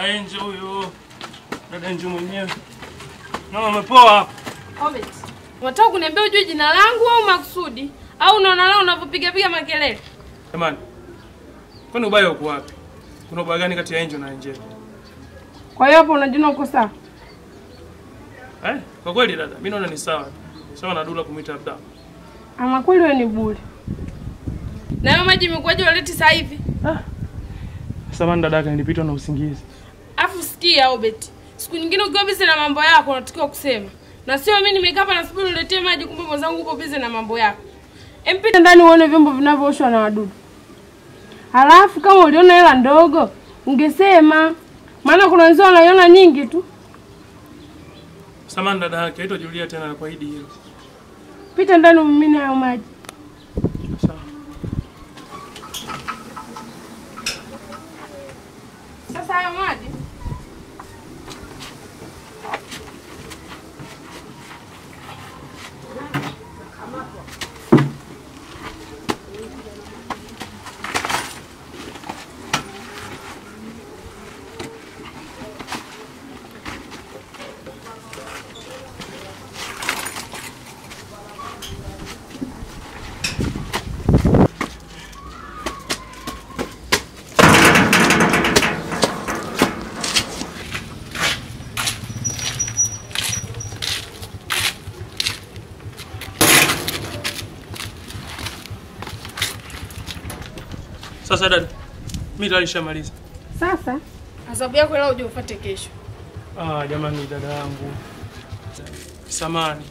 Angel huyo. Dada Angel mwenyewe. Mama umepoa hapa. Obet. Unataka kuniambia ujue jina langu au makusudi? Au unaona leo unavyopiga piga makelele? Jamani. Kwani ubaya uko wapi? Kuna ubaya gani kati ya Angel na Angel? Kwa hiyo hapo unajiona uko sawa? Eh, kwa kweli dada, mimi naona ni sawa. Sawa na Dula kumuita Abdalla. Ama kweli wewe ni bure. Na hiyo maji imekuaje waleti sasa hivi? Ah. Samahani dadaka, nilipitwa na usingizi. Afu sikia Obet. Siku nyingine ukiwa busy na mambo yako unatakiwa kusema. Na sio mimi nimekaa hapa nasubiri uniletee maji kumbe mwenzangu uko busy na mambo yako. Empita ndani uone vyombo vinavooshwa na wadudu. Halafu kama uliona hela ndogo, ungesema. Maana kuna wenzao wanaiona nyingi tu. Samahani dada yake, haitojirudia tena kwa hili hilo. Pita ndani umimine hayo maji. Sawa. Sasa hayo maji Sasa dada, mimi tayari nishamaliza. Sasa adhabu yako leo uje ufuate kesho. Ah, jamani dada yangu. Samahani.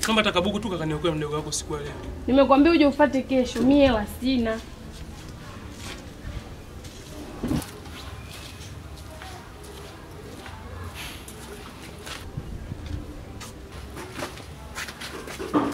Kama takabuku tu kakaniokoe mdogo wako siku ya leo. Nimekwambia uje ufuate kesho, mimi hela sina.